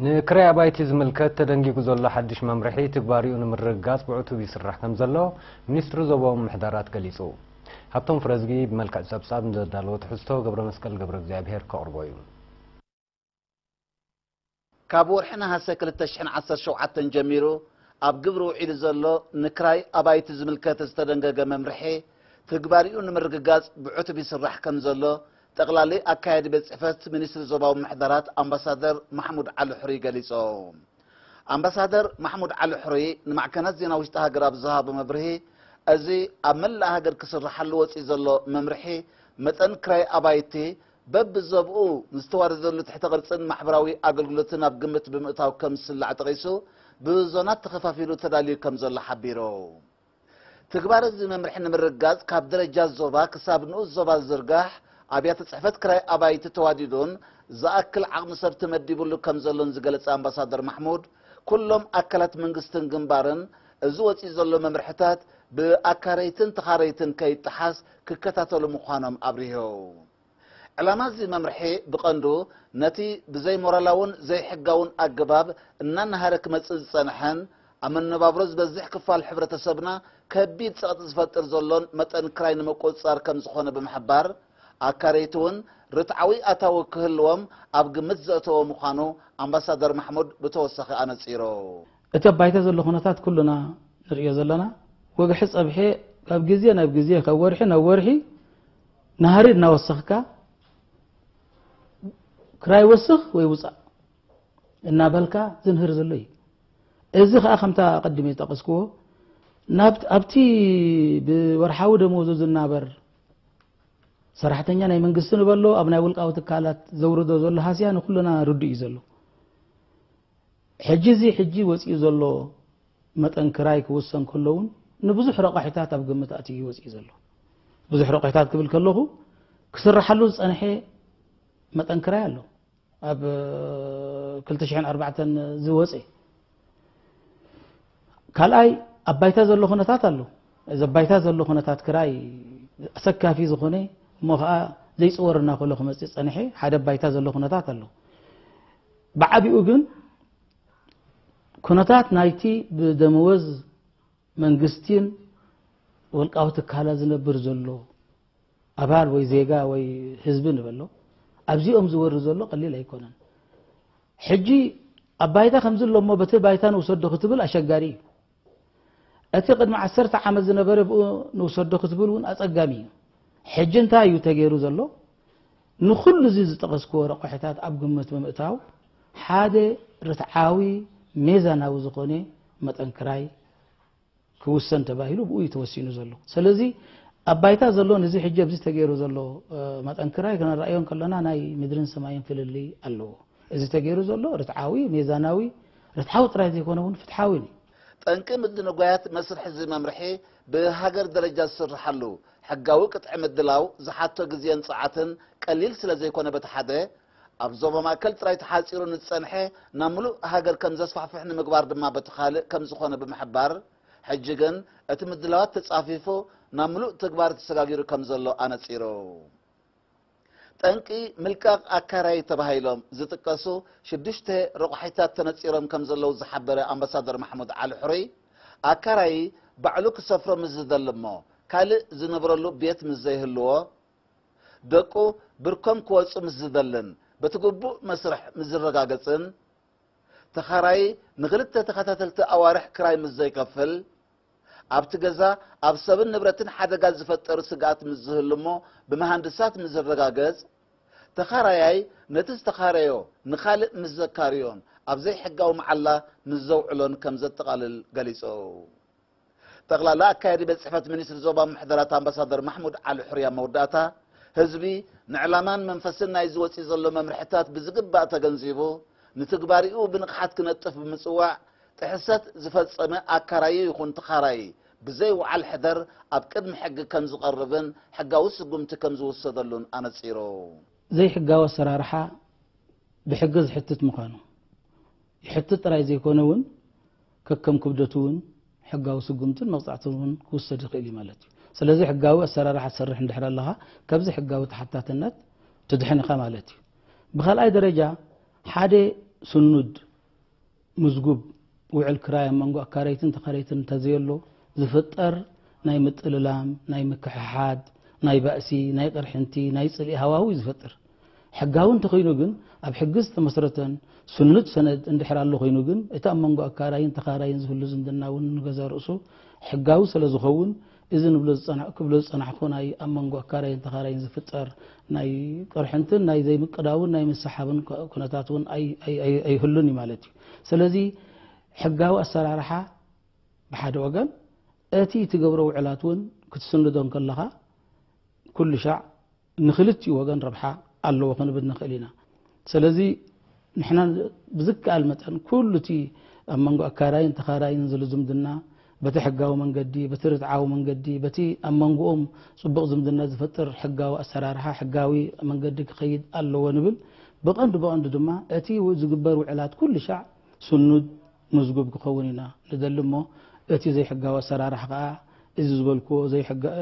ንክራይ ኣባይቲ ዝምልከት ተደንጊጉ ዘሎ ሓድሽ መምርሒ ትግባሪኡ ንምርግጋጽ ብዕቱብ ይስራሕ ከም ዘሎ ሚኒስትሪ ዞባዊ ምምሕዳራት ገሊጹ። ሃብቶም ፍረዝጊ ብመልክዕ ጸብጻብ ንዘዳለዎ ትሕዝቶ ገብረ መስቀል ገብረ እግዚኣብሔር ከቕርቦ እዩ። ካብ ወርሒ ነሃሰ ክልተ ሽሕን ዓሰርተ ሸውዓተን ጀሚሩ ኣብ ግብሪ ውዒሉ ዘሎ ንክራይ ኣባይቲ ዝምልከት ዝተደንገገ መምርሒ ትግባሪኡ ንምርግጋጽ ብዕቱብ ይስራሕ ከም ዘሎ ጠቕላሊ ኣካያዲ ቤት ጽሕፈት ሚኒስትሪ ዞባዊ ምሕደራት ኣምባሳደር ማሕሙድ ዓሊ ሕሩይ ገሊጾም። ኣምባሳደር ማሕሙድ ዓሊ ሕሩይ ንማዕከናት ዜና ውሽጢ ሃገር ኣብ ዝሃቦ መብርሂ፣ እዚ ኣብ መላእ ሃገር ክስርሓሉ ወጺኡ ዘሎ መምርሒ መጠን ክራይ ኣባይቲ በብዞብኡ ንዝተዋደደሉ ትሕተ ቅርጽን ማሕበራዊ ኣገልግሎትን ኣብ ግምት ብምእታው ከም ዝስላዕ ጠቒሱ፣ ብዞናት ተኸፋፊሉ ተዳልዩ ከም ዘሎ ሓቢሩ። ትግባር እዚ መምርሒ ንምርግጋጽ ካብ ደረጃ ዞባ ክሳብ ንኡስ ዞባ ዝዝርጋሕ ኣብያተ ጽሕፈት ክራይ ኣባይቲ ተዋዲዱን ዝኣክል ዓቕሚ ሰብ ተመዲቡሉ ከም ዘሎን ዝገለጸ ኣምባሳደር ማሕሙድ፣ ኩሎም ኣካላት መንግስትን ግንባርን እዚ ወጺኡ ዘሎ መምርሕታት ብኣካረይትን ተኻረይትን ከይጠሓስ ክከታተሉ ምዃኖም ኣብሪሆ። ዕላማ እዚ መምርሒ ብቐንዱ ነቲ ብዘይሞራላውን ዘይሕጋውን ኣገባብ እናናሃረ ክመጽእ ዝጸንሐን ኣብ መነባብሮ ዝበዝሕ ክፋል ሕብረተሰብና ከቢድ ጸቕጢ ዝፈጥር ዘሎን መጠን ክራይ ንምቁጽጻር ከም ዝኾነ ብምሕባር፣ ኣካረይቲ እውን ርትዓዊ ኣታዊ ክህልዎም ኣብ ግምት ዘእተወ ምዃኑ ኣምባሳደር ማሕሙድ ብተወሳኺ ኣነጺሩ። እቲ ኣብ ባይታ ዘሎ ኩነታት ኩልና ንርእዮ ዘለና፣ ወግሒ ጸብሒ ካብ ግዜ ናብ ግዜ፣ ካብ ወርሒ ናብ ወርሒ ናህሪ እናወሰኽካ፣ ክራይ ወስኽ ወይ ውጻእ እናበልካ ዝንህር ዘሎ እዩ። እዚ ኸኣ ከምታ ኣቐዲመ ዝጠቐስክዎ፣ ናብቲ ኣብቲ ብወርሓዊ ደመወዙ ዝናበር ሰራሕተኛ ናይ መንግስቲ ንበሎ ኣብ ናይ ውልቃዊ ትካላት ዘውርዶ ዘሎ ሃስያ ንኹልና ርዱእ እዩ ዘሎ። ሕጂ እዚ ሕጂ ወጺኡ ዘሎ መጠን ክራይ ክውሰን ከሎ እውን ንብዙሕ ረቋሒታት ኣብ ግምት ኣትዩ እዩ ወጺኡ ዘሎ። ብዙሕ ረቋሒታት ክብል ከለኹ ክስርሓሉ ዝጸንሐ መጠን ክራይ ኣሎ። ኣብ ክልተ ሽሕን ኣርባዕተን ዝወጸ ካልኣይ ኣብ ባይታ ዘሎ ኩነታት ኣሎ። እዚ ኣብ ባይታ ዘሎ ኩነታት ክራይ ኣሰካፊ ዝኾነ እሞ ኸኣ ዘይጽወር እናኾሎ ክመጽእ ዝጸንሐ ሓደ ኣብ ባይታ ዘሎ ኩነታት ኣሎ። ብዓቢኡ ግን ኩነታት ናይቲ ብደመወዝ መንግስቲን ወልቃዊ ትካላት ዝነብር ዘሎ ኣባል ወይ ዜጋ ወይ ህዝቢ ንበሎ ኣብዚኦም ዝወርድ ዘሎ ቀሊል ኣይኮነን። ሕጂ ኣብ ባይታ ከምዚ ኣሎ እሞ በቲ ባይታ ንውሰዶ ክትብል ኣሸጋሪ እዩ። እቲ ቅድሚ ዓሰርተ ዓመት ዝነበረ ብኡ ንውሰዶ ክትብል እውን ኣጸጋሚ እዩ። ሕጂ እንታይ እዩ ተገይሩ ዘሎ? ንኹሉ እዚ ዝጠቐስክዎ ረቋሒታት ኣብ ግምት ብምእታው ሓደ ርትዓዊ ሜዛናዊ ዝኾነ መጠን ክራይ ክውሰን ተባሂሉ ብኡ እዩ ተወሲኑ ዘሎ። ስለዚ ኣብ ባይታ ዘሎ ንዚ ሕጂ ኣብዚ ተገይሩ ዘሎ መጠን ክራይ ክነረኣዮ እንከለና ናይ ምድርን ሰማይን ፍልልይ ኣለዎ። እዚ ተገይሩ ዘሎ ርትዓዊ፣ ሜዛናዊ፣ ርትዓዊ ጥራይ ዘይኮነ እውን ፍትሓዊ እዩ። ጠንቂ ምድንጓያት መስርሕ እዚ መምርሒ ብሃገር ደረጃ ዝስርሓሉ ሕጋዊ ቅጥዒ ምድላው ዝሓቶ ግዜን ጸዓትን ቀሊል ስለ ዘይኮነ በቲ ሓደ ኣብ ዞባ ማእከል ጥራይ ተሓጺሩ ንዝጸንሐ ናብ ምሉእ ሃገር ከም ዘስፋሕፍሕ ንምግባር ድማ በቲ ካልእ ከም ዝኾነ ብምሕባር፣ ሕጂ ግን እቲ ምድላዋት ተጻፊፉ ናብ ምሉእ ተግባር ተሰጋጊሩ ከም ዘሎ ኣነጺሩ። ጠንቂ ምልቃቕ ኣካራይ ተባሂሎም ዝጥቀሱ ሽዱሽተ ረቑሒታት ተነጺሮም ከም ዘለዉ ዝሓበረ ኣምባሳደር ማሕሙድ ዓሊ ሕሩይ፣ ኣካራይ ባዕሉ ክሰፍሮ ምስ ዝደሊ እሞ ካልእ ዝነብረሉ ቤት ምስ ዘይህልዎ፣ ደቁ ብርኮም ክወጹ ምስ ዝደልን በቲ ግቡእ መስርሕ ምስ ዝረጋገጽን፣ ተኻራዪ ንኽልተ ተኸታተልቲ ኣዋርሕ ክራይ ምስ ዘይከፍል፣ ኣብቲ ገዛ ኣብ ሰብን ንብረትን ሓደጋ ዝፈጠር ስግኣት ምስ ዝህሉ እሞ ብመሃንድሳት ምስ ዝረጋገጽ፣ ተኻራያይ ነቲ ዝተኻረዮ ንኻልእ ምስ ዘካርዮን ኣብ ዘይሕጋዊ መዓላ ምስ ዘውዕሎን ከም ዘጠቓልል ገሊጹ። ጠቕላላ ኣካያዲ ቤት ጽሕፈት ሚኒስትሪ ዞባ ምሕደራት ኣምባሳደር ማሕሙድ ዓሊ ሕሩይ ኣብ መወዳእታ፣ ህዝቢ ንዕላማን መንፈስን ናይዚ ወጺኡ ዘሎ መምርሕታት ብዝግባእ ተገንዚቡ፣ ንትግባሪኡ ብንቕሓት ክነጥፍ ብምጽዋዕ፣ ጥሕሰት ዝፈጸመ ኣካራዪ ይኹን ተኻራዪ ብዘይ ውዓል ሕደር ኣብ ቅድሚ ሕጊ ከም ዝቐርብን ሕጋዊ ስጉምቲ ከም ዝውሰደሉን ኣነጺሩ። ዘይሕጋዊ ኣሰራርሓ ብሕጊ ዝሕትት ምዃኑ ይሕትት ጥራይ ዘይኮነ እውን ከከም ክብደቱ እውን ሕጋዊ ስጉምትን መቕጻዕትን እውን ክውሰድ ይኽእል እዩ ማለት እዩ። ስለዚ ሕጋዊ ኣሰራርሓ ትሰርሕ እንድሕር ኣለኻ ካብዚ ሕጋዊ ተሓታትነት ትድሕን ኢኻ ማለት እዩ። ብኻልኣይ ደረጃ ሓደ ስኑድ ምዝጉብ ውዕል ክራይ ኣብ መንጎ ኣካረይትን ተኻረይትን እንተዘየሎ ዝፍጠር ናይ ምጥልላም፣ ናይ ምክሕሓድ፣ ናይ ባእሲ፣ ናይ ቅርሕንቲ፣ ናይ ጽልኢ ሃዋሁ እዩ ዝፈጥር። ሕጋዊ እንተኾይኑ ግን ኣብ ሕጊ ዝተመስረተን ስኑድ ሰነድ እንድሕር ኣሎ ኮይኑ ግን እቲ ኣብ መንጎ ኣካራይን ተኻራይን ዝህሉ ዝምድና እውን ንገዛ ርእሱ ሕጋዊ ስለ ዝኸውን እዚ ንብሎ ዝጸና- ክብሎ ዝጸናሕኩ ናይ ኣብ መንጎ ኣካራይን ተኻራይን ዝፍጠር ናይ ቅርሕንትን ናይ ዘይምቅዳውን ናይ ምሰሓብን ኩ- ኩነታት እውን ኣይ- ኣይ- ኣይ- ኣይህሉን እዩ ማለት እዩ። ስለዚ ሕጋዊ ኣሰራርሓ ብሓደ ወገን እቲ ትገብሮ ውዕላት እውን ክትስንዶ እንከለኻ ኩሉ ሻዕ ንክልቲኡ ወገን ረብሓ ኣለዎ ክንብል ንኽእል ኢና። ስለዚ ንሕና ብዝከኣል መጠን ኩሉ እቲ ኣብ መንጎ ኣካራይን ተኻራይን ዘሎ ዝምድና በቲ ሕጋዊ መንገዲ፣ በቲ ርትዓዊ መንገዲ፣ በቲ ኣብ መንጎኦም ጽቡቕ ዝምድና ዝፈጥር ሕጋዊ ኣሰራርሓ፣ ሕጋዊ መንገዲ ክኸይድ ኣለዎ ንብል። ብቐንዱ ብቐንዱ ድማ እቲ ዝግበር ውዕላት ኩሉ ሻዕ ስኑድ ምዝጉብ ክኸውን ኢና ንደሊ እሞ እቲ ዘይሕጋዊ ኣሰራርሓ ከኣ እዚ ዝበልክዎ ዘይሕጋ-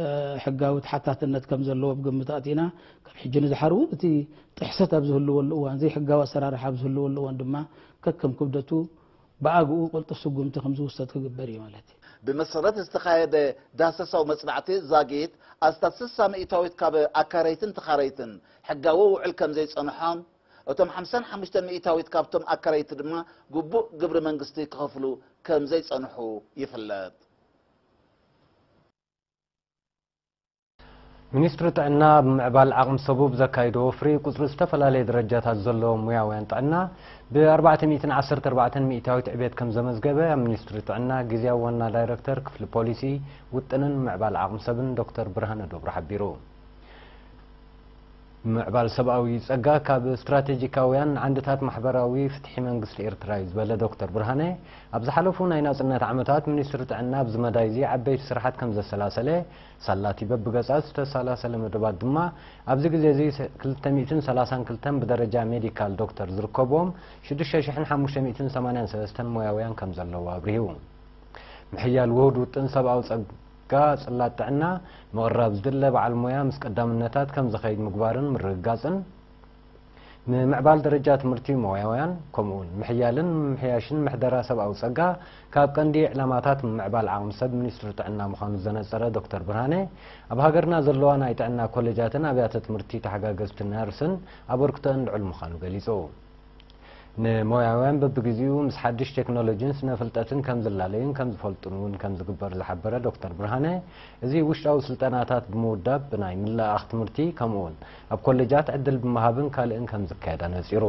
ሕጋዊ ተሓታትነት ከም ዘለዎ ብግምት ኣእቲና ካብ ሕጂ ንድሓር እውን እቲ ጥሕሰት ኣብ ዝህልወሉ እዋን ዘይሕጋዊ ኣሰራርሓ ኣብ ዝህልወሉ እዋን ድማ ከከም ክብደቱ ብኣግኡ ቅልጡፍ ስጉምቲ ከም ዝውሰድ ክግበር እዩ ማለት እዩ። ብመሰረት ዝተኻየደ ዳሰሳዊ መጽናዕቲ ዛጊት ኣስታት ስሳ ሚእታዊት ካብ ኣካረይትን ተኻረይትን ሕጋዊ ውዕል ከም ዘይጸንሖም እቶም ሓምሳን ሓሙሽተ ሚእታዊት ካብቶም ኣካረይቲ ድማ ግቡእ ግብሪ መንግስቲ ክኸፍሉ ከም ዘይጸንሑ ይፍለጥ። ሚኒስትሪ ጥዕና ብምዕባል ዓቕሚ ሰቡ ብዘካይዶ ወፍሪ ቁፅሪ ዝተፈላለየ ደረጃታት ዘለዎም ሙያውያን ጥዕና ብ ኣርባዕተ ሚእትን ዓሰርተ ኣርባዕተን ሚእታዊት ዕቤት ከም ዘመዝገበ ኣብ ሚኒስትሪ ጥዕና ግዝያዊ ዋና ዳይረክተር ክፍሊ ፖሊሲ ውጥንን ምዕባል ዓቕሚ ሰብን ዶክተር ብርሃነ ዶብሩ ሓቢሩ። ምዕባል ሰብኣዊ ጸጋ ካብ ስትራቴጂካውያን ዓንድታት ማሕበራዊ ፍትሒ መንግስቲ ኤርትራ እዩ ዝበለ ዶክተር ብርሃነ፣ ኣብ ዝሓለፉ ናይ ናጽነት ዓመታት ሚኒስትሪ ጥዕና ኣብዚ መዳይ እዚ ዓበይቲ ስራሓት ከም ዘሰላሰለ፣ ሳላቲ በብገጻት ዝተሰላሰለ መደባት ድማ ኣብዚ ግዜ እዚ ክልተ ሚእትን ሰላሳን ክልተን ብደረጃ ሜዲካል ዶክተር ዝርከብዎም ሽዱሽተ ሽሕን ሓሙሽተ ሚእትን ሰማንያን ሰለስተን ሞያውያን ከም ዘለዉ ኣብሪሁ። ምሕያል ውሁድ ውጥን ሰብኣዊ ጸጋ ጋ ጽላት ጥዕና ምቕራብ ዝድለ በዓል ሞያ ምስ ቀዳምነታት ከም ዝኸይድ ምግባርን ምርግጋጽን፣ ምምዕባል ደረጃ ትምህርቲ ሞያውያን፣ ከምኡውን ምሕያልን ምምሕያሽን ምሕደራ ሰብኣዊ ጸጋ ካብ ቀንዲ ዕላማታት ምምዕባል ዓቕሚ ሰብ ሚኒስትሪ ጥዕና ምዃኑ ዘነጸረ ዶክተር ብርሃነ፣ ኣብ ሃገርና ዘለዋ ናይ ጥዕና ኮሌጃትን ኣብያተ ትምህርቲ ተሓጋገዝቲ ነርስን ኣበርክቶአን ልዑል ምዃኑ ገሊጹ። ንሞያውያን በብግዜኡ ምስ ሓድሽ ቴክኖሎጂን ስነ ፍልጠትን ከም ዝላለዩን ከም ዝፈልጡን እውን ከም ዝግበር ዝሓበረ ዶክተር ብርሃነ፣ እዚ ውሽጣዊ ስልጠናታት ብምውዳብ ብናይ ምልእኣኽ ትምህርቲ ከምኡውን ኣብ ኮሌጃት ዕድል ብምሃብን ካልእን ከም ዝካየድ ኣነጺሩ።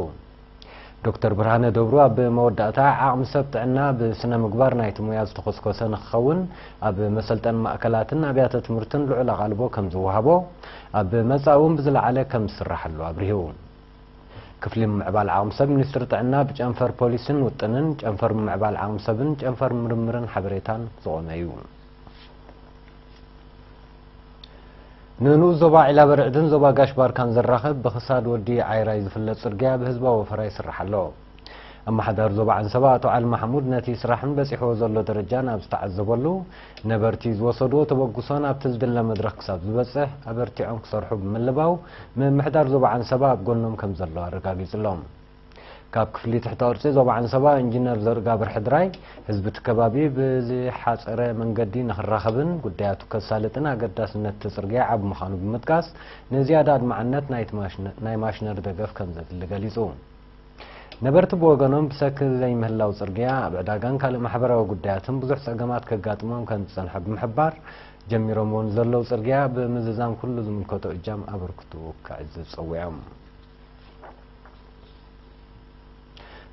ዶክተር ብርሃነ ደብሩ ኣብ መወዳእታ ዓቕሚ ሰብ ጥዕና ብስነ ምግባር ናይቲ ሙያ ዝተኾስኮሰ ንክኸውን ኣብ መሰልጠን ማእከላትን ኣብያተ ትምህርትን ልዑል ኣቓልቦ ከም ዝወሃቦ፣ ኣብ መጻኢ እውን ብዝለዓለ ከም ዝስራሓሉ ኣብሪሁ። ክፍሊ ምምዕባል ዓቕሚ ሰብ ሚኒስትሪ ጥዕና ብጨንፈር ፖሊስን ውጥንን፣ ጨንፈር ምምዕባል ዓቕሚ ሰብን ጨንፈር ምርምርን ሓበሬታን ዝቖመ እዩ። ንንኡስ ዞባ ዒላበርዕድን ዞባ ጋሽ ባርካን ዘራኽብ ብኽሳድ ወዲ ዓይራይ ዝፍለጥ ጽርግያ ብህዝባዊ ወፈራ ይስራሕ ኣሎ። ኣመሓዳሪ ዞባ ዓንሰባ ኣቶ ዓሊ ማሕሙድ ነቲ ስራሕን በጺሕዎ ዘሎ ደረጃን ኣብ ዝተዓዘበሉ፣ ነበርቲ ዝወሰድዎ ተበግሶ ናብቲ ዝድለ መድረኽ ክሳብ ዝበጽሕ ኣበርቲዖም ክሰርሑ ብምልባው፣ ምምሕዳር ዞባ ዓንሰባ ኣብ ጎኖም ከም ዘሎ ኣረጋጊጹሎም። ካብ ክፍሊ ትሕተ ቅርጺ ዞባ ዓንሰባ ኢንጂነር ዘርጋብር ሕድራይ፣ ህዝቢ እቲ ከባቢ ብዝሓጸረ መንገዲ ንኽራኸብን ጉዳያቱ ከሳልጥን ኣገዳስነት እቲ ጽርግያ ዓቢ ምዃኑ ብምጥቃስ፣ ንዝያዳ ኣድማዕነት ናይቲ ማሽነ- ናይ ማሽነሪ ደገፍ ከም ዘድሊ ገሊጹ። ነበርቲ ብወገኖም ብሰንኪ ዘይምህላው ጽርግያ ኣብ ዕዳጋን ካልእ ማሕበራዊ ጉዳያትን ብዙሕ ጸገማት ከጋጥሞም ከም ዝጸንሐ ብምሕባር፣ ጀሚሮምዎ ንዘለዉ ጽርግያ ብምዝዛም ኩሉ ዝምልከቶ እጃም ኣበርክትኡ ከዕዝዝ ጸዊዖም።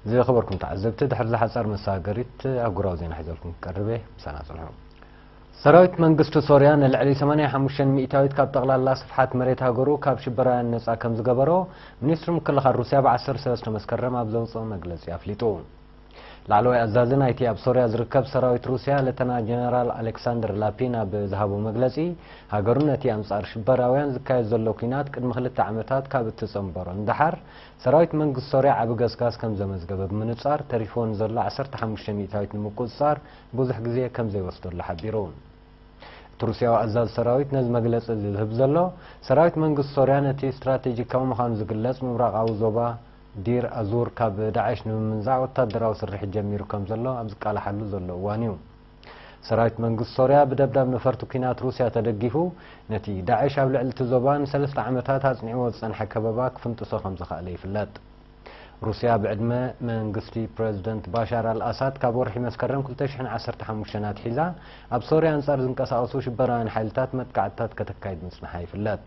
ዝኸበርኩም ተዓዘብቲ፣ ድሕሪ ዝሓጻር መሰጋገሪት ኣህጉራዊ ዜና ሒዘልኩም ክቀርብ እየ። ምሳና ጽንሑ። ሰራዊት መንግስቲ ሶርያ ንልዕሊ ሰማንያ ሓሙሽተ ሚእታዊት ካብ ጠቕላላ ስፍሓት መሬት ሃገሩ ካብ ሽበራውያን ነጻ ከም ዝገበሮ ሚኒስትሪ ምክልኻል ሩስያ ብ ዓሰርተ ሰለስተ መስከረም ኣብ ዘውጽኦ መግለጺ ኣፍሊጡ። ላዕለዋይ ኣዛዚ ናይቲ ኣብ ሶርያ ዝርከብ ሰራዊት ሩስያ ሌተና ጀነራል ኣሌክሳንደር ላፒን ኣብ ዝሃቦ መግለጺ፣ ሃገሩ ነቲ ኣንጻር ሽበራውያን ዝካየድ ዘሎ ኲናት ቅድሚ ክልተ ዓመታት ካብ እትጸንበሮ ንደሓር፣ ሰራዊት መንግስቲ ሶርያ ዓቢ ገስጋስ ከም ዘመዝገበ ብምንጻር፣ ተሪፍዎ ንዘሎ ዓሰርተ ሓሙሽተ ሚእታዊት ንምቁጽጻር ብዙሕ ግዜ ከም ዘይወስደሉ ሓቢሩ። እቲ ሩስያዊ ኣዛዚ ሰራዊት ነዚ መግለጺ እዚ ዝህብ ዘሎ፣ ሰራዊት መንግስቲ ሶርያ ነቲ ስትራቴጂካዊ ምዃኑ ዝግለጽ ምብራቓዊ ዞባ ዲር ኣዙር ካብ ዳዕሽ ንምምንዛዕ ወታደራዊ ስርሒት ጀሚሩ ከም ዘሎ ኣብ ዝቃላሓሉ ዘሎ እዋን እዩ። ሰራዊት መንግስቲ ሶርያ ብደብዳብ ነፈርቲ ኲናት ሩስያ ተደጊፉ፣ ነቲ ዳዕሽ ኣብ ልዕሊ እቲ ዞባ ንሰለስተ ዓመታት ኣጽኒዕዎ ዝጸንሐ ከበባ ክፍንጥሶ ከም ዝኸኣለ ይፍለጥ። ሩስያ ብዕድመ መንግስቲ ፕረዚደንት ባሻር ኣልኣሳድ ካብ ወርሒ መስከረም ክልተ ሽሕን ዓሰርተ ሓሙሽተን ኣትሒዛ ኣብ ሶርያ ኣንጻር ዝንቀሳቐሱ ሽበራውያን ሓይልታት መጥቃዕትታት ከተካይድ ምጽንሓ ይፍለጥ።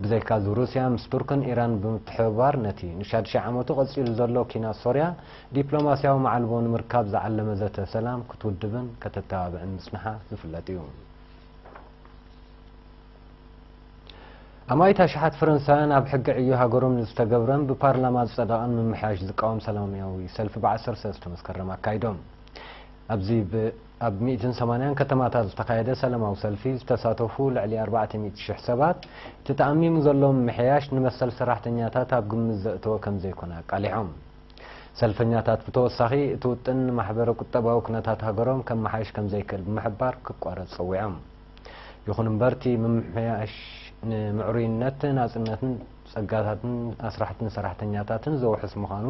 ብዘይካዚ ሩስያ ምስ ቱርክን ኢራን ብምትሕብባር ነቲ ንሻድሻይ ዓመቱ ቀጺሉ ዘሎ ኲናት ሶርያ ዲፕሎማስያዊ መዓልቦ ንምርካብ ዝዓለመ ዘተ ሰላም ክትውድብን ከተተባብዕን ምጽንሓ ዝፍለጥ እዩ። ኣማኢት ኣሽሓት ፈረንሳውያን ኣብ ሕጊ ዕዮ ሃገሮም ንዝተገብረን ብፓርላማ ዝጸደቐን ምምሕያሽ ዝቃወም ሰላማዊ ሰልፊ ብ ዓሰርተ ሰለስተ መስከረም ኣካይዶም። ኣብዚ ብ-፣ ኣብ ሚእትን ሰማንያን ከተማታት ዝተኻየደ ሰላማዊ ሰልፊ ዝተሳተፉ ልዕሊ ኣርባዕተ ሚእቲ ሽሕ ሰባት፣ እቲ ተኣሚሙ ዘሎ ምምሕያሽ ንመሰል ሰራሕተኛታት ኣብ ግምት ዘእተወ ከም ዘይኮነ ኣቃሊሖም። ሰልፈኛታት ብተወሳኺ እቲ ውጥን ንማሕበረ ቁጠባዊ ኩነታት ሃገሮም ከመሓይሽ ከም ዘይክእል ብምሕባር ክቋረጽ ጸዊዖም። ይኹን እምበር እቲ ምምሕያሽ ንምዕሩይነት፣ ናጽነትን ጸጋታትን ኣስራሕትን ሰራሕተኛታትን ዘውሕስ ምዃኑ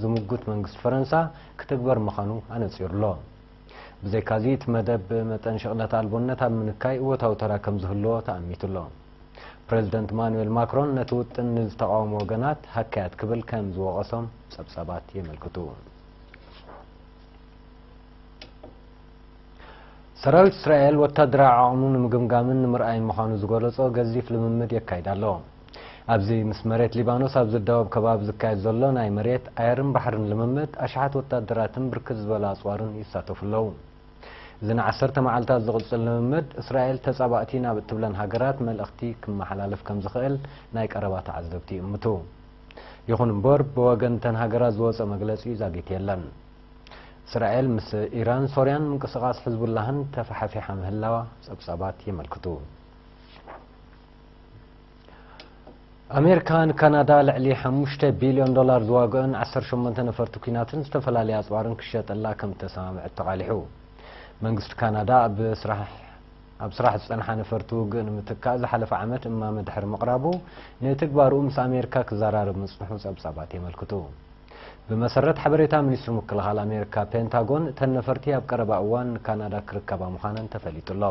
ዝምጉት መንግስቲ ፈረንሳ ክትግበር ምዃኑ ኣነጺሩ ኣሎ። ብዘይካዚ እቲ መደብ መጠን ሽቕለት ኣልቦነት ኣብ ምንካይ እወታዊ ተራ ከም ዝህልዎ ተኣሚቱ ኣሎ። ፕረዚደንት ማኑኤል ማክሮን ነቲ ውጥን ንዝተቓወሙ ወገናት ሃካያት ክብል ከም ዝወቐሶም ጸብጻባት የመልክቱ። ሰራዊት እስራኤል ወታደራዊ ዓቕሙ ንምግምጋምን ንምርኣይን ምዃኑ ዝገለጾ ገዚፍ ልምምድ የካይድ ኣሎ። ኣብዚ ምስ መሬት ሊባኖስ ኣብ ዝዳወብ ከባቢ ዝካየድ ዘሎ ናይ መሬት፣ ኣየርን ባሕርን ልምምድ ኣሽሓት ወታደራትን ብርክት ዝበሉ ኣጽዋርን ይሳተፉ ኣለዉ። እዚ ንዓሰርተ መዓልታት ዝቕጽል ልምምድ፣ እስራኤል ተጻባእቲ ናብ እትብለን ሃገራት መልእኽቲ ክመሓላለፍ ከም ዝኽእል ናይ ቀረባ ተዓዘብቲ ይእምቱ። ይኹን እምበር፣ ብወገን እተን ሃገራት ዝወጸ መግለጺ ዛጊት የለን። እስራኤል ምስ ኢራን፣ ሶርያን ምንቅስቓስ ሕዝቡላህን ተፈሓፊሓ ምህላዋ ጸብጻባት የመልክቱ። ኣሜሪካ ንካናዳ ልዕሊ ሓሙሽተ ቢልዮን ዶላር ዝዋግኦን ዓሰርተ ሸሞንተ ነፈርቲ ኲናትን ዝተፈላለዩ ኣጽዋርን ክሸጠላ ከም እተሰማምዐት ተቓሊሑ። መንግስቲ ካናዳ ኣብ ስራሕ፣ ኣብ ስራሕ ዝጸንሓ ነፈርቲ ውግእ ንምትካእ ዝሓለፈ ዓመት እማመ ድሕሪ ምቕራቡ፣ ንትግባርኡ ምስ ኣሜሪካ ክዘራረብ ምጽንሑ ጸብጻባት የመልክቱ። ብመሰረት ሓበሬታ ሚኒስትሪ ምክልኻል ኣሜሪካ ፔንታጎን፣ እተን ነፈርቲ ኣብ ቀረባ እዋን ንካናዳ ክርከባ ምዃነን ተፈሊጡ ኣሎ።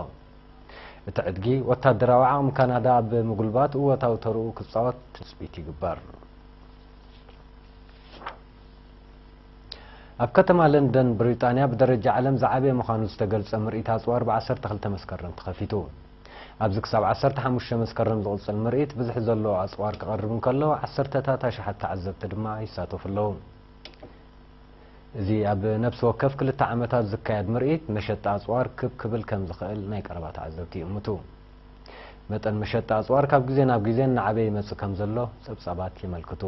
እቲ ዕድጊ፣ ወታደራዊ ዓቕሚ ካናዳ ኣብ ምጉልባት እወታዊ ተርኡ ክጻወት ትጽቢት ይግበር። ኣብ ከተማ ለንደን ብሪጣንያ፣ ብደረጃ ዓለም ዝዓበየ ምዃኑ ዝተገልጸ ምርኢት ኣጽዋር ብ ዓሰርተ ክልተ መስከረም ተኸፊቱ። ኣብዚ ክሳብ ዓሰርተ ሓሙሽተ መስከረም ዝቕጽል ምርኢት፣ ብዝሒ ዘለዎ ኣጽዋር ክቐርብ እንከሎ፣ ዓሰርተታት ኣሽሓት ተዓዘብቲ ድማ ይሳተፉ ኣለዉ። እዚ ኣብ ነፍሲ ወከፍ ክልተ ዓመታት ዝካየድ ምርኢት፣ መሸጣ ኣጽዋር ክብ ክብል ከም ዝኽእል ናይ ቀረባ ተዓዘብቲ ይእምቱ። መጠን መሸጣ ኣጽዋር ካብ ግዜ ናብ ግዜ እናዓበየ ይመጽእ ከም ዘሎ ጸብጻባት የመልክቱ።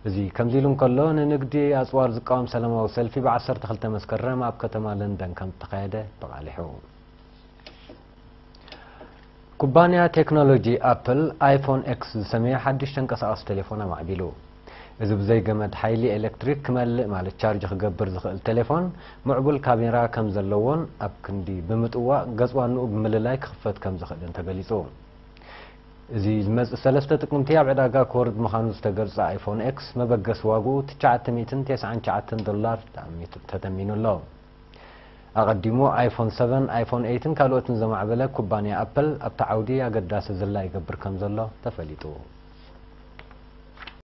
እዚ ከምዚ ኢሉ እንከሎ፣ ንንግዲ ኣጽዋር ዝቃወም ሰላማዊ ሰልፊ ብ ዓሰርተ ክልተ መስከረም ኣብ ከተማ ለንደን ከም እተኻየደ ተቓሊሑ። ኩባንያ ቴክኖሎጂ ኣፕል፣ ኣይፎን ኤክስ ዝሰመየ ሓድሽ ተንቀሳቓሲ ቴሌፎን ኣማዕቢሉ። እዚ ብዘይ ገመድ ሓይሊ ኤሌክትሪክ ክመልእ፣ ማለት ቻርጅ ክገብር ዝኽእል ቴሌፎን፣ ምዕቡል ካሜራ ከም ዘለዎን ኣብ ክንዲ ብምጥዋቕ ገጽ ዋንኡ ብምልላይ ክኽፈት ከም ዝኽእልን ተገሊጹ። እዚ ዝመጽእ ሰለስተ ጥቅምቲ ኣብ ዕዳጋ ክወርድ ምዃኑ ዝተገልጸ ኣይፎን ኤክስ፣ መበገሲ ዋግኡ ትሽዓተ ሚእትን ተስዓን ትሽዓተን ዶላር ተኣሚቱ፣ ተተሚኑ ኣሎ። ኣቐዲሙ ኣይፎን ሰቨን፣ ኣይፎን ኤይትን ካልኦትን ዘማዕበለ ኩባንያ ኣፕል ኣብቲ ዓውዲ ኣገዳሲ ዝላ ይገብር ከም ዘሎ ተፈሊጡ።